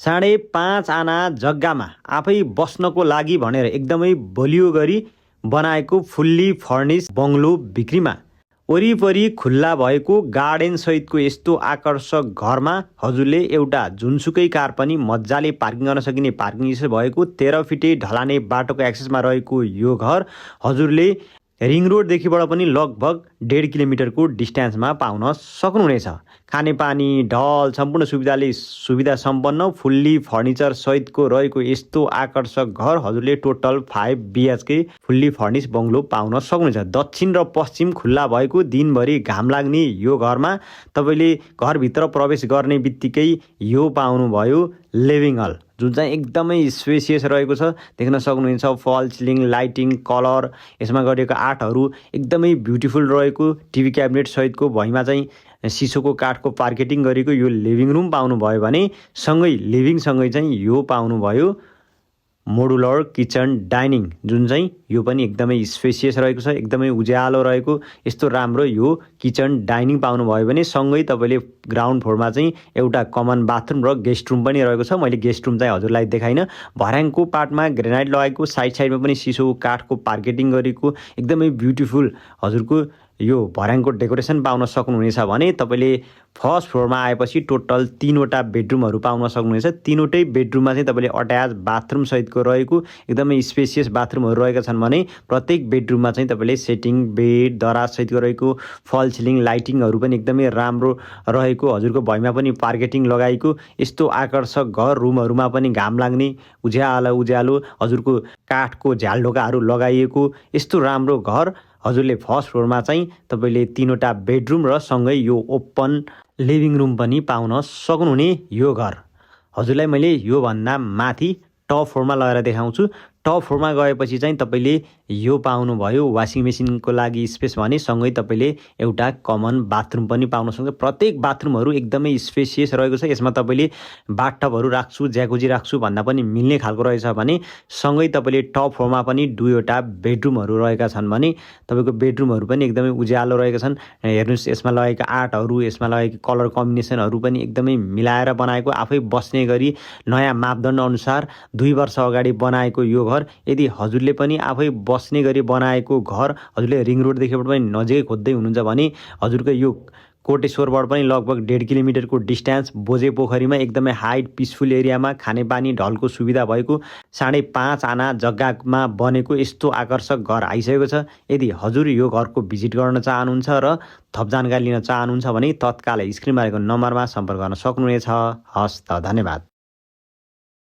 5.5 आना जग्गामा आफै बस्नको लागि भनेर एकदमै बलियो गरी बनाएको फुल्ली फर्निश बङ्गलो बिक्रीमा। वरिपरि खुल्ला भएको गार्डन सहितको यस्तो आकर्षक घरमा हजुरले एउटा जुनसुकै कार पनि मजाले पार्किङ गर्न सकिने पार्किङ स्पेस भएको 13 फिटे ढलाने बाटोको एक्सेसमा रहेको यो घर हजुरले रिङ रोडदेखिबाट पनि लगभग 1.5 किलोमिटरको डिस्टेन्समा पाउन सक्नुहुनेछ। खानेपानी ढल सम्पूर्ण सुविधा सम्पन्न फुल्ली फर्निचर सहितको रहेको यस्तो आकर्षक घर हजुरले टोटल 5 BHK फुल्ली फर्निश बङ्गलो पाउन सक्नुहुनेछ। दक्षिण र पश्चिम खुल्ला भएको दिनभरि घाम लाग्ने यो घरमा तपाईँले घरभित्र प्रवेश गर्ने बित्तिकै यो पाउनुभयो लिभिङ हल, जुन चाहिँ एकदमै स्पेसियस रहेको छ। देख्न सक्नुहुन्छ फल सिलिङ लाइटिङ कलर यसमा गरिएको आर्टहरू एकदमै ब्युटिफुल रहेको। टिभी क्याबिनेट सहितको भुइँमा चाहिँ सिसोको काठको पार्केटिङ गरेको यो लिभिङ रुम पाउनुभयो भने लिभिङसँगै चाहिँ यो पाउनुभयो मोडुलर किचन डाइनिङ, जुन चाहिँ यो पनि एकदमै स्पेसियस रहेको छ, एकदमै उज्यालो रहेको यस्तो राम्रो यो किचन डाइनिङ पाउनुभयो भने सँगै तपाईँले ग्राउन्ड फ्लोरमा चाहिँ एउटा कमन बाथरुम र गेस्ट रुम पनि रहेको छ। मैले गेस्ट रुम चाहिँ हजुरलाई देखाइनँ। भर्याङको पार्टमा ग्रेनाइट लगाएको, साइडमा पनि सिसोको काठको पार्केटिङ गरेको एकदमै ब्युटिफुल हजुरको यो भर्याङको डेकोरेसन पाउन सक्नुहुनेछ भने तपाईँले फर्स्ट फ्लोरमा आएपछि टोटल 3वटा बेडरुमहरू पाउन सक्नुहुनेछ। 3वटै बेडरुममा चाहिँ तपाईँले अट्याच बाथरुम सहितको रहेको एकदमै स्पेसियस बाथरुमहरू रहेका छन् भने प्रत्येक बेडरुममा चाहिँ तपाईँले सेटिङ बेड दराज सहितको रहेको फल सिलिङ लाइटिङहरू पनि एकदमै राम्रो रहेको हजुरको भुइँमा पनि पार्केटिङ लगाएको यस्तो आकर्षक घर। रुमहरूमा पनि घाम लाग्ने उज्यालो हजुरको काठको झ्यालढोकाहरू लगाइएको यस्तो राम्रो घर हजुरले फर्स्ट फ्लोरमा चाहिँ तपाईँले 3वटा बेडरुम र सँगै यो ओपन लिभिङ रुम पनि पाउन सक्नुहुने यो घर हजुरलाई मैले योभन्दा माथि टप फ्लोरमा लगेर देखाउँछु। टप फ्लोरमा गएपछि चाहिँ तपाईँले यो पाउनुभयो वासिङ मेसिनको लागि स्पेस भने सँगै तपाईँले एउटा कमन बाथरुम पनि पाउन सक्नुहुन्छ। प्रत्येक बाथरुमहरू एकदमै स्पेसियस रहेको छ। यसमा तपाईँले बाथटबहरू राख्छु ज्याकुजी राख्छु भन्दा पनि मिल्ने खालको रहेछ भने सँगै तपाईँले टप फ्लोरमा पनि 2वटा बेडरुमहरू रहेका छन् भने तपाईँको बेडरुमहरू पनि एकदमै उज्यालो रहेका छन्। हेर्नुहोस् यसमा लगेको आर्टहरू यसमा लगेको कलर कम्बिनेसनहरू पनि एकदमै मिलाएर बनाएको आफै बस्ने गरी नयाँ मापदण्ड अनुसार 2 वर्ष अगाडि बनाएको यो घर यदि हजुरले पनि आफै बस्ने गरी बनाएको घर हजुरले रिङ रोडदेखिबाट पनि नजिकै खोज्दै हुनुहुन्छ भने हजुरको यो कोटेश्वरबाट पनि लगभग 1.5 किलोमिटरको डिस्टेन्स बोझे पोखरीमा एकदमै हाइट पिसफुल एरियामा खानेपानी ढलको सुविधा भएको 5.5 आना जग्गामा बनेको यस्तो आकर्षक घर आइसकेको छ। यदि हजुर यो घरको भिजिट गर्न चाहनुहुन्छ र थप जानकारी लिन चाहनुहुन्छ भने तत्काल स्क्रिनमा रहेको नम्बरमा सम्पर्क गर्न सक्नुहुनेछ। हस् त, धन्यवाद।